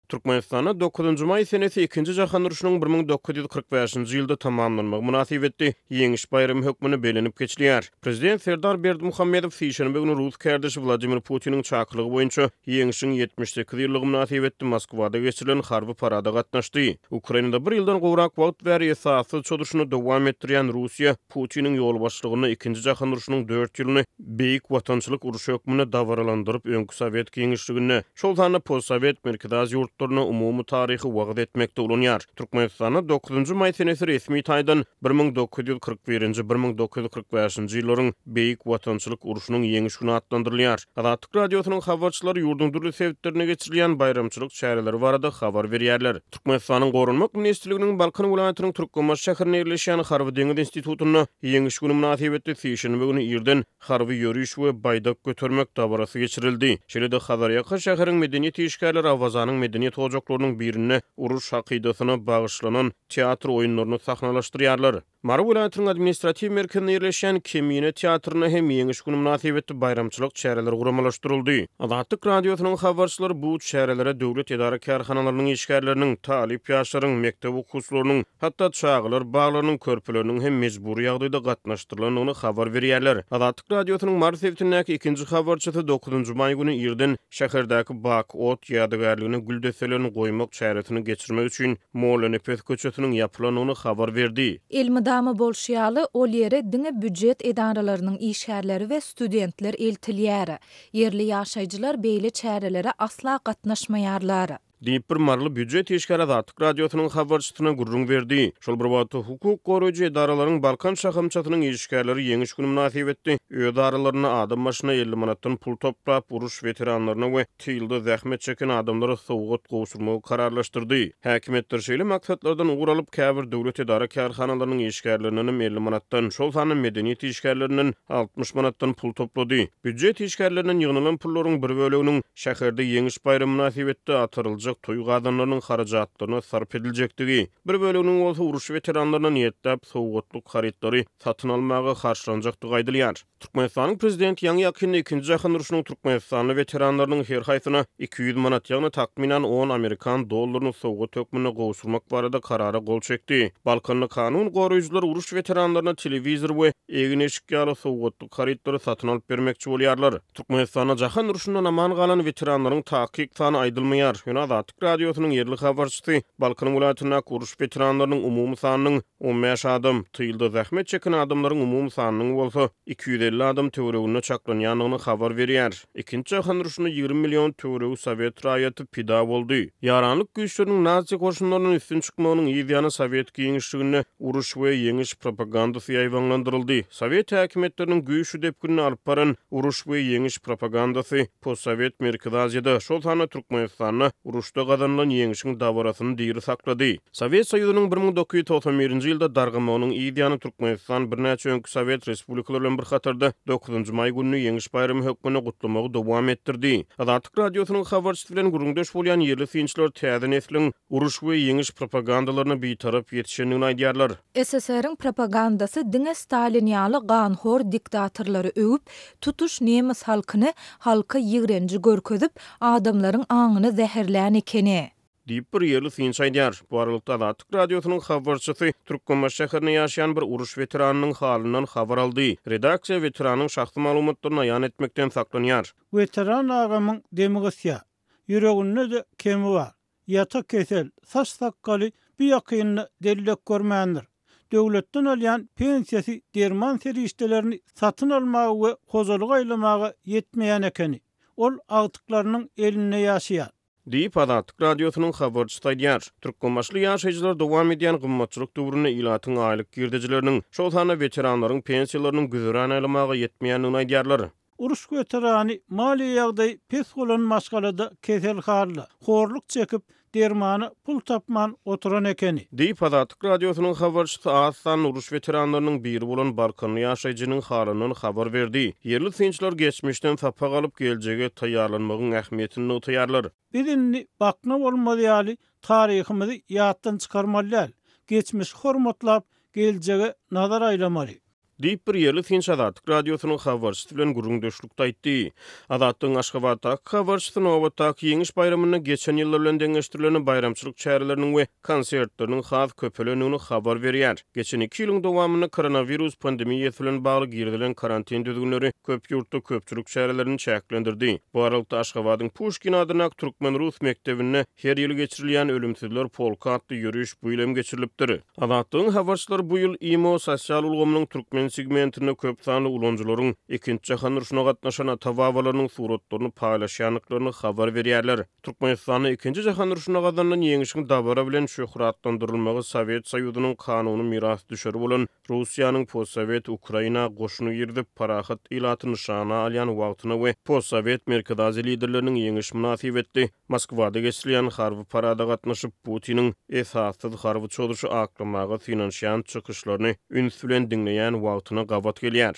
Türkmenistanda dokuzynjy maý senesi Ikinji jahan urşunyň 1945-nji ýylda tamamlanmagy mynasybetli Ýeňiş baýramy hökmünde bellenip geçilýär. Prezident Serdar Berdimuhamedow sişenbe güni rus kärdeşi Wladimir Putiniň çakylygy boýunça Ýeňşiň 78 ýyllygy mynasybetli Moskwada geçirilen harby parada gatnaşdy. Ukrainada bir ýyldan gowrak wagt bäri esassyz çozuşyny dowam etdirýän Russiýa Putiniň ýolbaşçylygynda Ikinji jahan urşunyň dört ýylyny Beýik Watançylyk urşy hökmünde dabaralandyryp, öňki sowet giňişliginde, şol sanda postsowet Merkezi Aziýa ýurtlarynda umumy taryhy wagyz etmekde ulanýar. Türkmenistanda dokuzynjy maý senesi resmi taýdan 1941-nji, 1945-nji ýyllaryň Beýik Watançylyk urşunyň Ýeňiş güni atlandyrylýar. Azatlyk Radiosynyň habarçylary ýurduň dürli sebitlerinde geçirilýän baýramçylyk çäreleri barada habar berýärler. Türkmenistanyň Goranmak ministrliginiň Balkan welaýatynyň Türkmenbaşy şäherinde ýerleşýän Harby-deňiz institutynda Ýeňiş güni mynasybetli sişenbe güni irden harby ýöriş we baýdak götermek dabarasy geçirildi. Şeýle-de Hazarýaka şäheriň medeniýet işgärleri Awazanyň medeniýet ojaklarynyň birinde uruş hakydasyna bagyşlanan teatr oýunlaryny sahnalaşdyrýarlar. Mary welaýatynyň administratiw merkezinde ýerleşýän Kemine teatrynda hem Ýeňiş güni mynasybetli baýramçylyk çäreleri guramalaşdyryldy. Azatlyk Radiosynyň habarçylary bu çärelere döwlet edara-kärhanalarynyň işgärleriniň, talyp ýaşlaryň, mekdep okuwçylarynyň, hatda çagalar baglarynyň körpeleriniň hem mejbury ýagdaýda gatnaşdyrylandygyny habar berýärler. Azatlyk Radiosynyň Mary sebitindäki ikinji habarçysy dokuzynjy maý güni irden şäherdäki Baky ot ýadygärligine gül desselerini goýmak çäresini geçirmek üçin Mollanepes köçesiniň ýapylandygyny habar berdi. Elmydama bolşy ýaly, ol ýere diňe býujet edaralarynyň işgärleri we studentler eltilýär. Ýerli ýaşaýjylar beýle çärelere asla gatnaşmaýarlar. Diýip, bir maryly býujet işgäri Azatlyk Radiosynyň habarçysyna gürrüň berdi. Şol bir wagtda, hukuk goraýjy edaralaryň Balkan şahamçasynyň işgärleri Ýeňiş güni mynasybetli öz aralarynda adam başyna 50 manatdan pul toplap, uruş weteranlaryna we tylda zähmet çeken adamlara sowgat gowşurmagy kararlaşdyrdy. Häkimiýetler şeýle maksatlardan ugur alyp, käbir döwlet edara-kärhanalarynyň işgärlerindenem 50 manatdan, şol sanda medeniýet işgärlerinden 60 manatdan pul toplady. Býujet işgärlerinden ýygnalan pullaryň bir böleginiň şäherde Ýeňiş baýramy mynasybetli ataryljak toý gazanlarynyň harajatlaryna sarp ediljekdigi, bir böleginiň bolsa uruş weteranlaryna niýetläp sowgatlyk harytlary satyn almaga harçlanjakdygy aýdylýar. Türkmenistanyň Prezidenti ýaňy-ýakynda Ikinji jahan urşunyň türkmenistanly weteranlarynyň her haýsyna 200 manat, ýagny takmynan on amerikan dollaryny sowgat hökmünde gowşurmak barada karara gol çekdi. Balkanly kanun goraýjylar uruş weteranlaryna telewizor we egin-eşik ýaly sowgatlyk harytlary satyn alyp bermekçi bolýarlar. Türkmenistanda jahan urşundan aman galan weteranlaryň takyk sany aýdylmaýar. Ýöne Azatlyk Radiosynyň ýerli habarçysy Balkan welaýatyndaky uruş weteranlarynyň umumy sanynyň 15 adam, tylda zähmet çeken adamlaryň umumy sanynyň bolsa 250 adam töwereginde çaklanýandygyny habar berýär. Ikinji jahan urşunda 20 million töweregi sowet raýaty pida boldy. Ýaranlyk güýçleriniň nazi goşunlaryndan üstün çykmagynyň yz ýany sowet giňişliginde uruş we ýeňiş propagandasy ýaýbaňlandyryldy. Sowet häkimiýetleriniň güýçli depginde alyp baran uruş we ýeňiş propagandasy postsowet Merkezi Aziýada, şol sanda Türkmenistanda uruşda gazanylan ýeňşiň dabarasyny diri saklady. Sowet Soýuzynyň 1991-nji ýylda dargamagynyň yz ýany Türkmenistan birnäçe öňki sowet respublikalary bilen bir hatarda dokuzynjy maý gününi Ýeňiş baýramy hökmünde gutlamagy dowam etdirdi. Azatlyk Radiosynyň habarçysy bilen gürrüňdeş bolýan ýerli synçylar täze nesliň uruş we ýeňiş propagandalaryna bitarap ýetişendigini aýdýarlar. SSR-iň propagandasy diňe Stalin ýaly ganhor diktatorlary öwüp, tutuş nemes halkyny halka ýigrenji görkezip, adamlaryň aňyny zäherlän ekeni. Diýip, bir ýerli synçy aýdýar. Bu aralykda, Azatlyk Radiosynyň habarçysy Türkmenbaşy şäherinde ýaşaýan bir uruş weteranynyň halyndan habar aldy. Redaksiýa weteranyň şahsy maglumatlaryny aýan etmekden saklanýar. Weteran agamyň demi gysýar. Ýüreginde-de kemi bar. Ýata kesel, saç-sakgaly bu ýakynda dellek görmändir. Döwletden alýan pensiýasy derman serişdelerini satyn almaga we hojalyk aýlamaga ýetmeýän ekeni. Ol agtyklarynyň elinde ýaşaýar. Diýip, Azatlyk Radiosynyň habarçysy aýdýar. Türkmenbaşyly ýaşaýjylar dowam edýän gymmatçylyk döwründe ilatyň aýlyk girdejileriniň, şol sanda weteranlaryň pensiýalarynyň güzeran aýlamaga ýetmeýändigini aýdýarlar. Uruş weterany maliýe ýagdaýy pes bolan maşgalada keselhanda, horluk çekip, dermana pul tapman oturan ekeni. Diýip, Azatlyk Radiosynyň habarçysy az sanly uruş weteranlarynyň biri bolan balkanly ýaşaýjynyň halyndan habar berdi. Ýerli synçylar geçmişden sapak alyp, geljege taýýarlanmagyň ähmiýetini nygtaýarlar. Biz indi bakna bolmaz ýaly taryhymyzy ýatdan çykarmaly däl. Geçmişi hormatlap, geljege nazar aýlamaly. Diýip, bir ýerli synçy Azatlyk Radiosynyň habarçysy bilen gürrüňdeşlikde aýtdy. Azatlygyň Aşgabatdaky habarçysy nobatdaky Ýeňiş baýramynda geçen ýyllar bilen deňeşdirilende baýramçylyk çäreleriniň we konsertleriniň has köpelendigini habar berýär. Geçen iki ýylyň dowamynda koronawirus pandemiýasy bilen bagly girizilen karantin düzgünleri köp ýurtda köpçülik çärelerini çäklendirdi. Bu aralykda, Aşgabadyň Puşkin adyndaky türkmen-rus mekdebinde her ýyl geçirilýän Ölümsizler polky atly ýöriş bu ýyl hem geçirilipdir. Azatlygyň habarçylary bu ýyl imo sosial ulgamynyň türkmen segmentinde köp sanly ulanyjylaryň Ikinji jahan urşuna gatnaşan ata-babalarynyň suratlaryny paýlaşýandyklaryny habar berýärler. Türkmenistanda Ikinji jahan urşunda gazanylan ýeňşiň dabara bilen şöhratlandyrylmagy Sowet Soýuzynyň kanuny mirasdüşeri bolan Russiýanyň postsowet Ukraina goşun girizip, parahat ilaty nyşana alýan wagtyna we postsowet Merkezi Aziýa liderleriniň ýeňiş mynasybetli Moskwada geçirilýän harby parada gatnaşyp, Putiniň esassyz harby çozuşy aklamaga synanyşýan çykyşlaryny üns bilen diňleýän wagtyna gabat gelýär.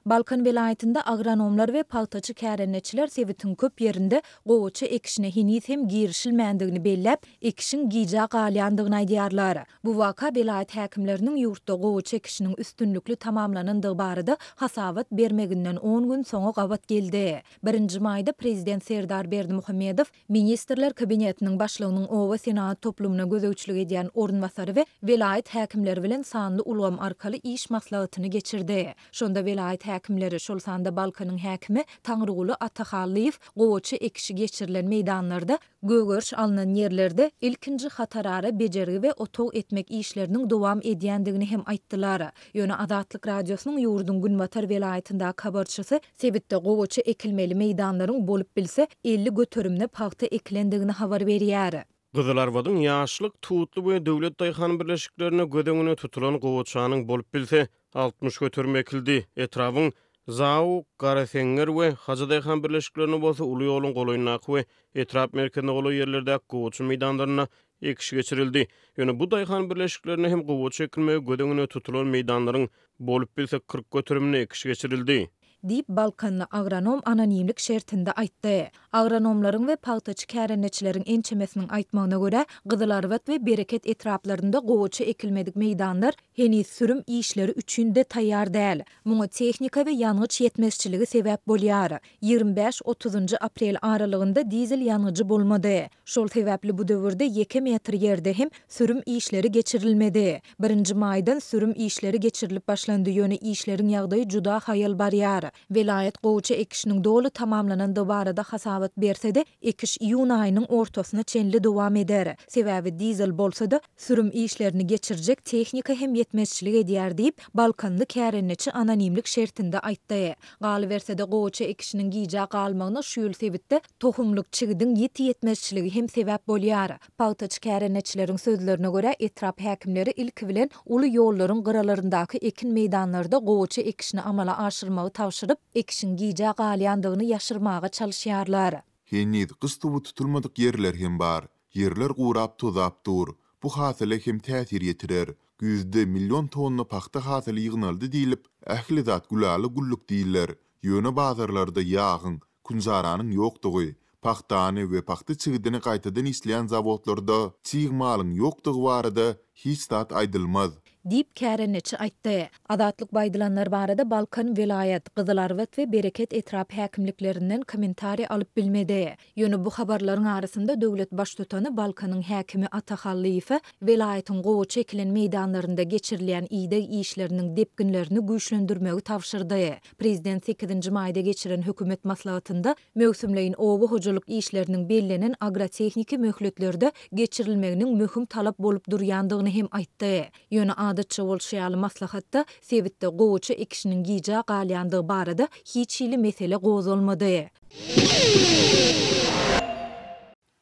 Balkan welaýatynda agronomlar we pagtaçy kärendeçiler sebitiň köp ýerinde gowaça ekişine heniz hem girişilmändigini belläp, ekişiň gijä galýandygyny aýdýarlar. Bu waka welaýat häkimleriniň ýurtda gowaça ekişiniň üstünlikli tamamlanandygy barada hasabat bermeginden on gün soňa gabat geldi. Birinji maýda prezident Serdar Berdimuhamedow Ministrler Kabinetiniň Başlygynyň oba senagat toplumyna gözegçilik edýän orunbasary we welaýat häkimleri bilen sanly ulgam arkaly iş maslahatyny geçirdi. Şonda welaýat häkimleri, şol sanda Balkanyň häkimi Taňryguly Atahallyýew gowaça ekişi geçirilen meýdanlarda Gögeriş alnan ýerlerde ilkinji hatarara bejergi we otag etmek işleriniň dowam edýändigini hem aýtdylar. Ýöne Azatlyk Radiosynyň ýurduň günbatar welaýatyndaky habarçysy sebitde gowaça ekilmeli meýdanlaryň bolup bilse 50 göterimine pagta ekilendigini habar berýär. Gyzylarbadyň Ýaşlyk, Tutly we Döwlet daýhan birleşiklerinde göz öňünde tutulan gowaçanyň bolup bilse 60 göterimi ekildi. Etrabyň Zaw, Garaseňňer we Hajy daýhan birleşiklerinde bolsa uly ýoluň golaýyndaky we etrap merkezine golaý ýerlerdäki gowaça meýdanlarynda ekiş geçirildi. Ýöne bu daýhan birleşiklerinde hem gowaça ekilmegi göz öňünde tutulan meýdanlaryň bolup bilse 40 göteriminde ekiş geçirildi. Diýip, balkanly agronom anonimlik şertinde aýtdy. Agronomlaryň we pagtaçy kärendeçileriň ençemesiniň aýtmagyna görä, Gyzylarbat we Bereket etraplarynda gowaça ekilmedik meýdanlar heniz sürüm işleri üçin-de taýýar däl. Muňa tehnika we ýangyç ýetmezçiligi sebäp bolýar. 25, otuzynjy aprel aralygynda dizel ýangyjy bolmady. Şol sebäpli bu döwürde ýeke metr ýerde hem sürüm işleri geçirilmedi. Birinji maýdan sürüm işleri geçirilip başlandy, ýöne işleriň ýagdaýy juda haýal barýar. Welaýat gowaça ekişiniň doly tamamlanandygy barada hasabat berse-de, ekiş iýun aýynyň ortasyna çenli dowam eder. Sebäbi dizel bolsa-da, sürüm işlerini geçirjek tehnika hem ýetmezçilik edýär diýip, balkanly kärendeçi anonimlik şertinde aýtdy. Galyberse-de, gowaça ekişiniň gijä galmagyna şu ýyl sebitde tohumlyk çigidiň ýiti ýetmezçiligi hem sebäp bolýar. Pagtaçy kärendeçileriň sözlerine görä, etrap häkimleri ilki bilen uly ýollaryň gyralaryndaky ekin meýdanlarda gowaça ekişini amala aşyrmagy tabşyryp, ekişiň gijä galýandygyny ýaşyrmaga çalyşýarlar. Heniz gyş suwy tutulmadyk ýerler hem bar. Ýerler gurap tozap dur. Bu hasyla hem täsir ýetirer. Güýzde million tonna pagta hasyly ýygnaldy diýlip, ähli zat gülala-güllük diýiler. Ýöne bazarlarda ýagyň, künjaranyň ýokdugy, pagtany we pagta çigidini gaýtadan işleýän zawodlarda çig malyň ýokdugy barada hiç zat aýdylmaz. Diýip, kärendeçi aýtdy. Azatlyk bu aýdylanlar barada Balkan welaýat, Gyzylarbat we Bereket etrap häkimliklerinden kommentariý alyp bilmedi. Ýöne bu habarlaryň arasynda döwlet baştutany Balkanyň häkimi Ata Hallyýewe welaýatyň gowaça ekilen meýdanlarynda geçirilýän ideg işleriniň depginlerini güýçlendirmegi tabşyrdy. Prezident sekizinji maýda geçiren hökümet maslahatynda möwsümleýin oba hojalyk işleriniň bellenen agrotehniki möhletlerde geçirilmeginiň möhüm talap bolup durýandygyny hem aýtdy. Ýöne adatça bolşy ýaly maslahatda sebitde gowaça ekişiniň gijä galýandygy barada hiç hili mesele gozgalmady.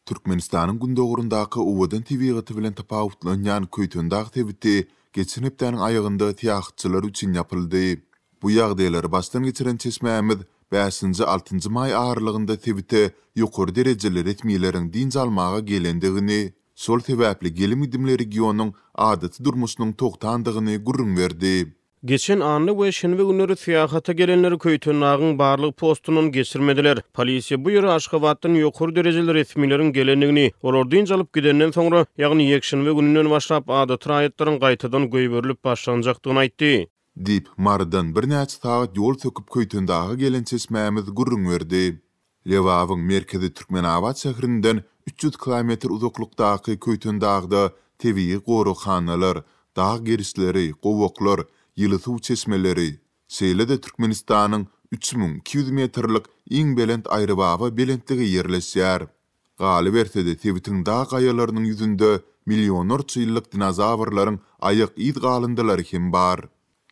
Türkmenistanyň gündogaryndaky owadan tebigaty bilen tapawutlanýan Köýtendag sebiti geçen hepdäniň aýagynda syýahatçylar üçin ýapyldy. Bu ýagdaýlary başdan geçiren çeşmämiz bäşinji-altynjy maý aralygynda sebite ýokary derejeli resmileriň dynç almaga gelendigini, şol sebäpli gelim-gidimli regionyň adaty durmuşynyň togtandygyny gürrüň berdi. Geçen anna we şenbe günleri syýahata gelenleri Köýtendagyň barlag postundan geçirmediler. Polisiýa bu ýere Aşgabatdan ýokary derejeli resmileriň gelendigini, olar dynç alyp gidenden soňra, ýagny ýekşenbe gününden başlap adaty raýatlaryň gaýtadan goýberilip başlanjakdygyny aýtdy. Diýip, Marydan birnäçe sagat ýol söküp Köýtendaga gelen çeşmämiz gürrüň berdi. Lebabyň merkezi Türkmenabat şäherinden 300 kilometr uzaklykdaky Köýtendagda tebigy goraghanalar, dag gerişleri, gowaklar, ýyly suw çeşmeleri, şeýle-de Türkmenistanyň 3200 metrlik iň belent Aýrybaba belentligi ýerleşýär. Galyberse-de, sebitiň dag gaýalarynyň ýüzünde millionlarça ýyllyk dinozawrlaryň aýak yz galyndylary hem bar.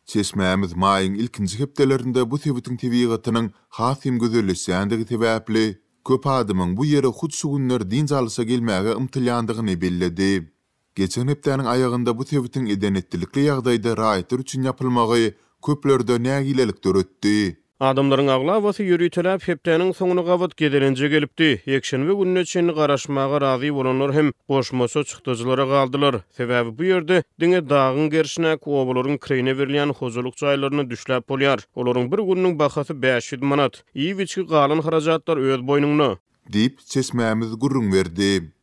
Çeşmämiz maýyň ilkinji hepdelerinde bu sebitiň tebigatynyň has hem gözelleşýändigi sebäpli, köp adamyň bu ýere hut şu günler dynç alyşa gelmäge ymtylýandygyny belledi. Geçen hepdäniň aýagynda bu sebitiň eden-etdilikli ýagdaýda raýatlar üçin ýapylmagy köplerde nägilelik döretdi. Adamlaryň aglabasy ýöriteläp hepdäniň soňuna gabat gezelenje gelipdi. Ýekşenbe gününe çenli garaşmaga razy bolanlar hem goşmaça çykdajylara galdylar. Sebäbi bu ýerde diňe dagyň gerşindäki obalaryň kireýine berilýän hojalyk jaýlarynda düşläp bolýar. Olaryň bir gününiň bahasy 500 manat. Iýip-içgi galan harajatlar öz boýnuňda. Diýip, çeşmämiz gürrüň berdi.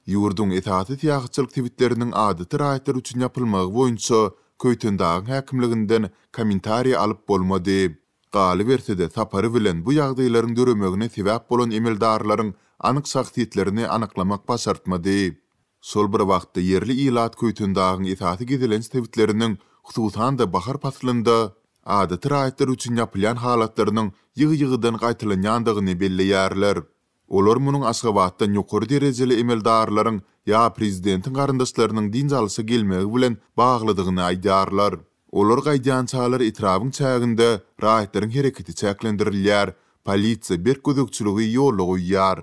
Ýurduň esasy syýahatçylyk sebitleriniň adaty raýatlar üçin ýapylmagy boýunça Köýtendagyň häkimliginden kommentariý alyp bolmady. Galyberse-de, sapary bilen bu ýagdaýlaryň döremegine sebäp bolan emeldarlaryň anyk şahsyýetlerini anyklamak başartmady. Şol bir wagtda, ýerli ilat Köýtendagyň esasy gezelenç sebitleriniň, hususan-da, bahar paslynda adaty raýatlar üçin ýapylýan halatlarynyň ýygy-ýygydan gaýtalanýandygyny belleýärler. Olar munuň Aşgabatdan ýokary derejeli emeldarlaryň ýa prezidentiň garyndaşlarynyň dynç alyşa gelmegi bilen baglydygyny aýdýarlar. Olar gaýdýançalar etrabyň çäginde raýatlaryň hereketi çäklendirilýär, polisiýa berk gözegçiligi ýola goýýar.